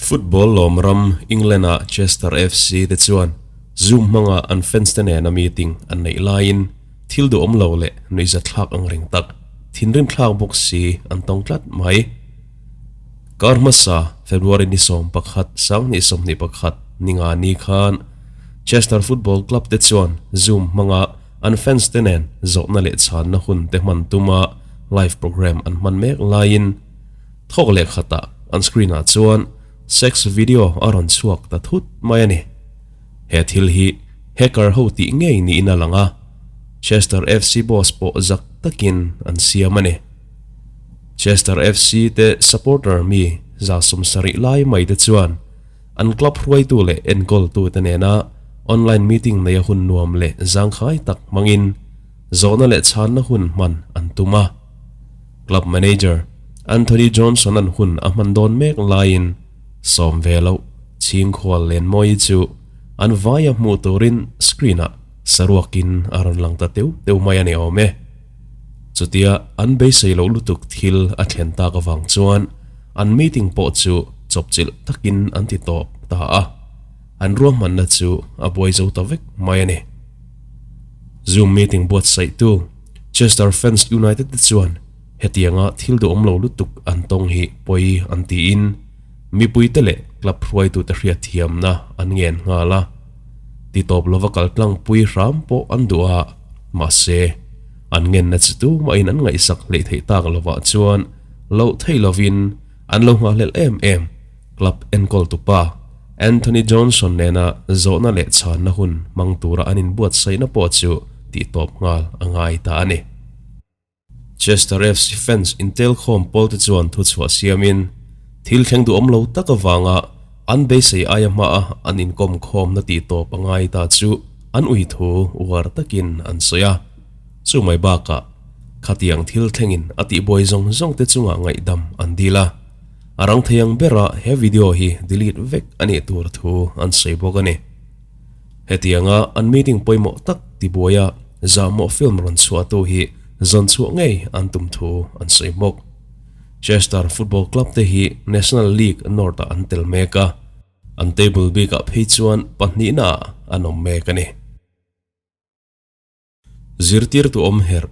Football lawm ram England-a Chester FC te chuan Zoom hmanga an fans te nena meeting an neih laiin thil duhawm lo leh nuihzatthlak ang reng tak, thinrim thlak bawk si an tawng tlat mai. Kar hmasa February ni 11, 2021 ninga ni khan Chester Football Club te chuan Zoom hmanga an fans te nen zawhna leh chhanna hun te hman tuma live program an hman mek laiin Thawk leh khatah an screen ah chuan sex video a rawn chhuak ta thut mai a ni. He thil hi hacker ho tih ngei niin a lang a, Chester FC boss pawh zak takin an siam a ni. Chester FC te supporter mi 70 lai mai te chuan an club hruaitu leh enkawltu te nena online meeting neia hun nuam leh zangkhai tak hmangin zawhna leh chhanna hun hman an tum a. Club manager Anthony Johnson-a'n hun a hman dawn mek laiin sawm ve loh chhingkhual Lenmawii chu an vaia hmuh turin screen-ah saruakin a rawn lang ta teuh teuh mai a ni awm e. Chutia an beisei loh lutuk thil a thlen tak avang chuan an meeting pawh chu chawpchilh takin an ti tawp ta a, an ruahmanna chu a buai zo ta vek mai a ni. Zoom meeting buatsaihtu Chester Fans United te chuan hetianga thil duhawm lo lutuk an tawng hi pawi an tiin mipuite leh club hruaitute hriatthiamna an ngen nghal a. Titawp lova kal tlangpui hram pawh an duh a, mahse, an ngenna chu tumahin an ngaihsak hleih theih tak lovah chuan loh thei lovin an lo nghahhlelh em em. Club enkawltupa Anthony Johnson nena zawhna leh chhanna hun hmang tura an inbuatsaihna pawh chu tihtawp nghal a ngai ta a ni. Chester FC fans intelkhawm pawlte chuan thuchhuah siamin, thil thleng duhawm lo tak avanga an beisei aia hmaa an inkawm khawmna tihtawp a ngai ta chu an ui thu uar takin an sawi a. Chu mai bakah khatiang thil thlengin a tihbuai zawng zawngte chungah ngaihdam an dil a. A rang thei ang bera he video hi delete vek a nih tur thu an sawi bawk a ni. Hetianga an meeting pawimawh tak tibuaia zahmawh film rawn chhuahtu hi zawn chhuah ngei an tum thu an sawi bawk. Chester Football Club te hi National League North-ah an tel mek a, an table bikah phei chuan pahnihnaah an awm mek a ni. Zirtirtu awm herh.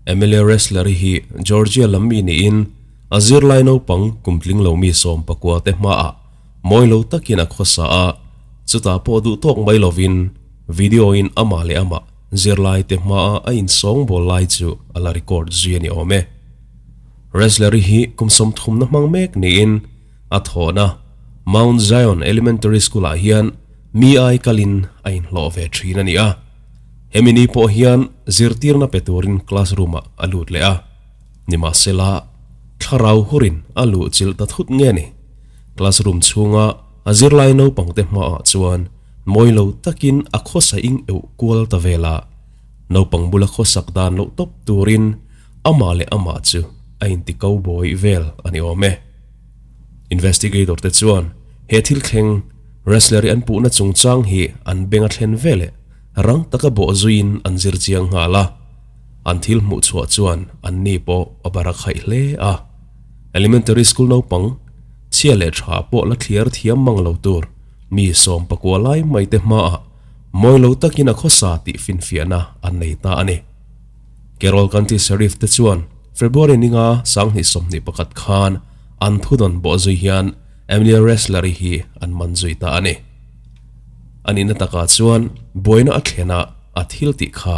Emilia Ressler-i hi Georgia lam mi niin a zirlai naupang kum tling lo mi 19 te hmaah mawi lo takin a khawsa a, chutah pawh duh tawk mai lovin video in amah leh amah zirlai te hmaa a insawngbawl lai chu a la record zui a ni awm e. Ressler-i hi kum 30 na hmang mek niin a thawhna Mount Zion Elementary School-ah hian mi ai kalin a inhlawh ve thin a ni a. Hemi ni pawh hian zirtirna pe turin classroom-ah a lut leh a. Nimahsela, thlarau hurin a luh chilh ta thut nge ni? Classroom chhunga a zirlai naupangte hmaah chuan mawi lo takin a khawsa ing euh kual ta vel a. Naupang bula khawsak dan loh tawp turin amah leh amah chu a inti ko bawi vel a ni awm e. Investigator te chuan he thil thleng wrestler i an puhna chungchang hi an beng a thlen veleh rang taka bawh zuiin an zir chiang nghal a. An thil hmuh chhuah chuan an ni pawh a bar a khaih hle a. Elementary school naupang chhia leh tha pawh la thliar thiam mang lo tur mi 19 lai mai te hmaah mawi lo takin a khawsa tih finfiahna an nei ta a ni. Carroll County Sheriff te chuan February ninga 2021 khan an thudawn bawh zui hian Emilia Ressler-i hi an man zui ta a ni. A nihna takah chuan buaina a thlen a, a thil tih kha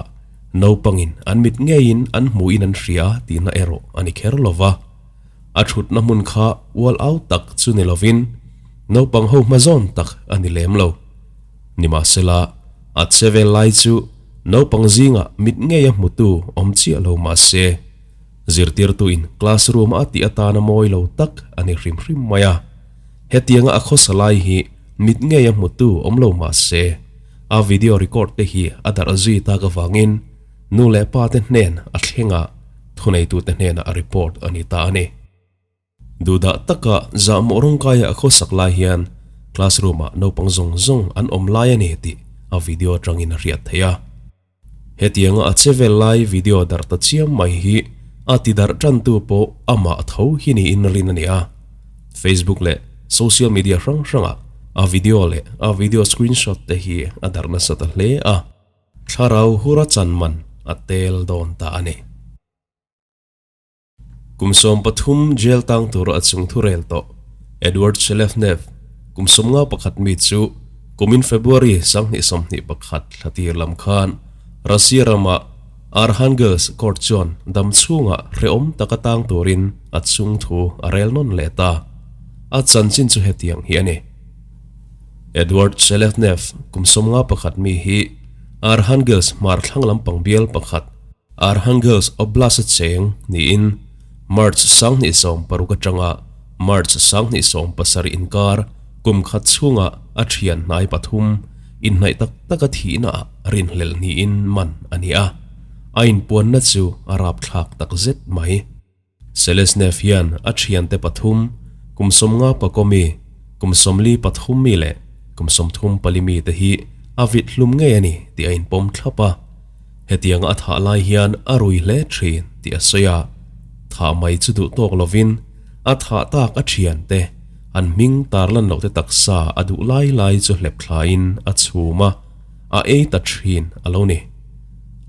naupangin an mit ngeiin an hmuhin an hria tihna erawh a ni kher lo va. A thutna hmun kha ual au tak chu ni lovin naupang ho hma zawn tak a ni lem lo. Nimahsela, a che vel lai chu naupang zingah mit ngei a hmutu awm chiah lo mah se, zirtirtuin classroom a tih atana mawi lo tak a ni hrim hrim mai a. Hetianga a khawsa lai hi mit ngei a hmutu awm lo mah se, a video record te hi a darh zui tak avangin nu leh pa te hnen a thleng a, thuneitute hnenah a report a ni ta a ni. Duhdah taka zahmawh rawngkaia a khawsak lai hian classroom-ah naupang zawng zawng an awm lai a ni tih a video atangin a hriat theih a. Hetianga a che vel lai video darh ta chiam mai hi a ti darh tantu pawh amah tho hi niin rin a ni a. Facebook leh. Social media hrang hrangah a video leh a video screenshot te hi a darh nasa ta hle a, thlarau hura chan man a tel dawn ta a ni. Kum 13 jail tang tura a chung thu rel tawh Eduard Shelevnev, kum 51 mi chu kumin February 2021 thla tir lam khan Russia rama Arkhangelsk court chuan dam chhungah hrehawm taka tang turin a chung thu a rel nawn leh ta. A chanchin chu hetiang hi a ni. Eduard Shelevnev, kum 51 mi hi Arkhangelsk hmar thlang lampang bial pakhat, Arkhangelsk Oblast-a cheng niin March 2016 atanga March 2017 inkar kum khat chhunga a thian hnai pathum inhnaih tak taka thihna ah rinhlelh niin man a ni a, a inpuanna chu a rapthlak tak zet mai. Seleznev hian a thiante pathum, kum 50 pakaw mi, kum 43 mi leh kum 34 mi te hi a vit hlum ngei a ni tih a inpawm thlap a. Hetianga a thah lai hian a rui hle thin tih a sawi a, thah mai chu duh tawk lovin a thah tak a thiante an hming tarlan loh te taksa a duh lai lai chu hlep thlain a chhum a, a ei ta thin a lo ni.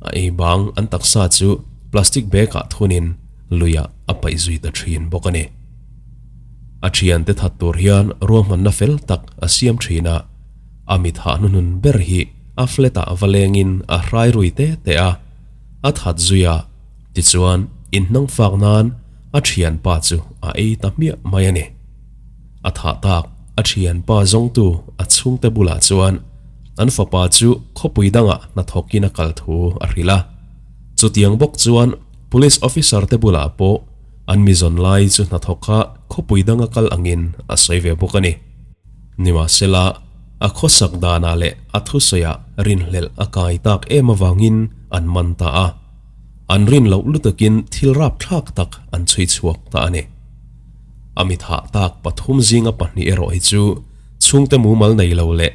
A ei bang an taksa chu plastic bag ah thunin luiah a paih zui ta thin bawk a ni. A thiante that tur hian ruahmanna fel tak a siam thin a. A mi thah hnuhnun ber hi a flat ah va lengin a hrai rui te te a, a that zui a, tichuan inhnang fak nan a thianpa chu a ei ta hmiah mai a ni. A thah tak a thianpa zawngtu a chhungte bulah chuan an fapa chu khawpui dangah hnathawkin a kal thu a hrilh a. Chutiang bawk chuan police officer te bulah pawh an mi zawn lai chu hnathawka khawpui danga kal angin a sawi ve bawk a ni. Nimahsela, a khawsak danah leh a thusawiah rinhlelh a kai tak em avangin an man ta a. An rin loh lutakin thil rapthlak tak an chhui chhuak ta a ni. A mi thah tak pathum zinga pahnih erawh hi chu chhungte mumal nei lo leh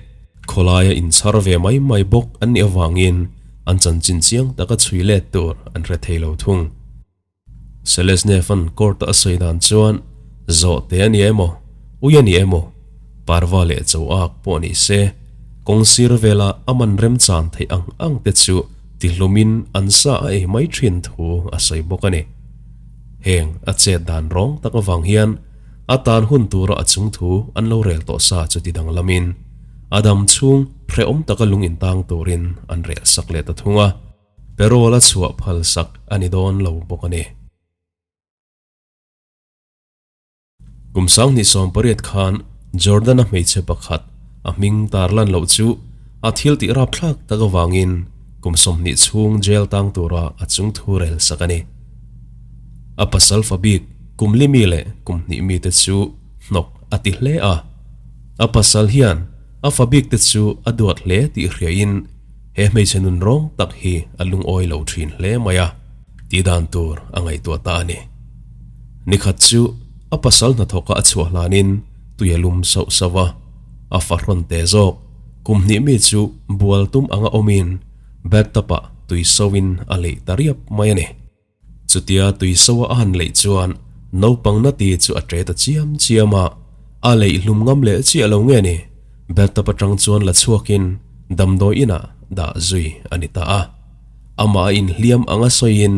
khawlaia inchhar ve mai mai bawk an nih avangin an chanchin chiang taka chhui let tur an hre thei lo thung. Seleznev-a'n court-a a sawi dan chuan zawh te a ni emaw, ui a ni emaw, parva leh cho ak pawh ni se, kawng sir vela a man remchan theih ang ang te chu tihlumin an sa a ei mai thin thu a sawi bawk a ni. Heng a chet dan rawng tak avang hian a tan hun tura a chung thu an lo rel tawh sa chu ti danglamin a dam chhung hrehawm taka lung intang turin an rel sak leh ta thung a. Parole a chhuah phal sak a ni dawn lo bawk a ni. Kum 2018 khan Jordan-a hmeichhe pakhat a hming tar lan loh chu a thil tih rapthlak tak avangin kum 20 chhung jail tang tura a chung thu rel sak a ni. A pasal fa bik kum li mi leh kum hnih mite chu hnawk a ti hle a. A pasal hian a fa bik te chu a duat hle tih hriain He hmeichhe nun rawng tak hi a lungawi lo thin hle mai a, tih dan tur a ngaihtuah ta a ni. Nikhat chu a pasal hnathawka a chhuah hlanin tui a lum sauh sauh a, a fahrawn te zawk kum hnih mi chu bual tum anga awmin bathtub ah tui soin a leih ta riap mai a ni. Chutia tui soa a han leih chuan naupang na ti chu a ṭe ta chiam chiam a, a leih hlum ngam leh chiah lo nge ni? Bathtub aṭang chuan la chhuakin damdawi inah dah zui a ni ta a. Amah a inhliam anga sawiin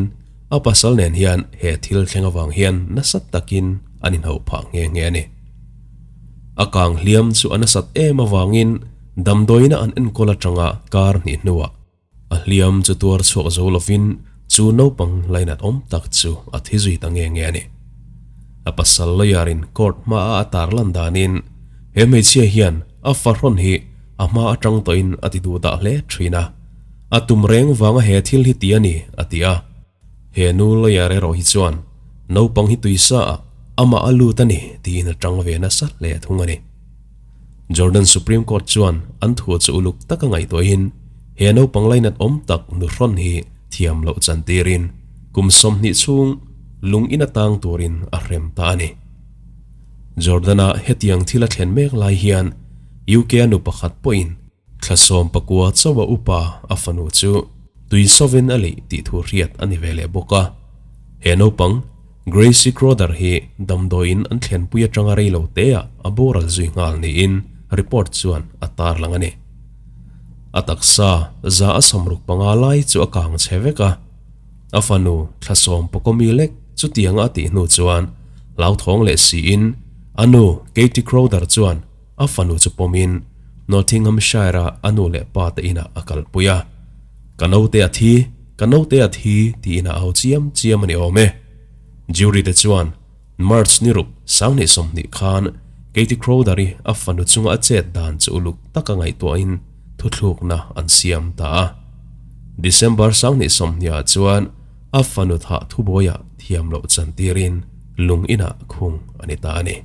a pasal nen hian he thil thleng avang hian nasa takin an inhauh phah nghe nghe a ni. A kang hliam chu a nasat em avangin damdawi ina an enkawl aṭanga kar hnih hnuah, A hliam chu tuar chhuak zo lovin chu naupang lainat awm tak chu a thi zui ta nge nge a ni. A pasal lawyer in court hmaa a tarlan danin he hmeichhia hian a fahrawn hi a hma atang tawhin a ti duh dah hle thin a, a tum reng vanga he thil hi ti a ni a ti a. He nu lawyer erawh hi chuan naupang hi tuisa ah amah a lut a ni tiin a tang ve nasa hle thung a ni. Jordan Supreme Court chuan an thu chu uluk taka ngaihtuahin he naupang lainat awm tak nuhrawn hi thiam loh chantirin kum 20 chhung lung in atang turin a hrem ta a ni. Jordan-a hetiang thil a thlen mek lai hian UK-a nu pakhat pawhin Thla 19 chauha upa a fanu chu tui sawin a leih tih thu hriat a ni ve leh bawk a. He naupang. Gracie Crowther hi damdawiin an thlenpui atanga rei lo teah a boral zui nghal niin report chuan a tarlang a ni. A taksa za a samruk panga lai chu a kang chhe vek a. A fanu thlasawm pawkawmi lek chutianga a tih hnu chuan hlauthawng leh siin a nu Katie Crowther chuan a fanu chu pawmin Nottinghamshire-a a nu leh pa te inah a kalpui a. Ka naute a thi, ka naute a thi tiin a au chiam chiam a ni awm e. Jury te chuan March ni ruk 2020 khan Katie Crowther-i a fanu chunga a chet dan chu uluk taka ngaihtuahin thuthlukna an siam ta a. December 2020 ah chuan a fanu thah thubuaiah thiam loh chantirin lung inah khung a ni ta a ni.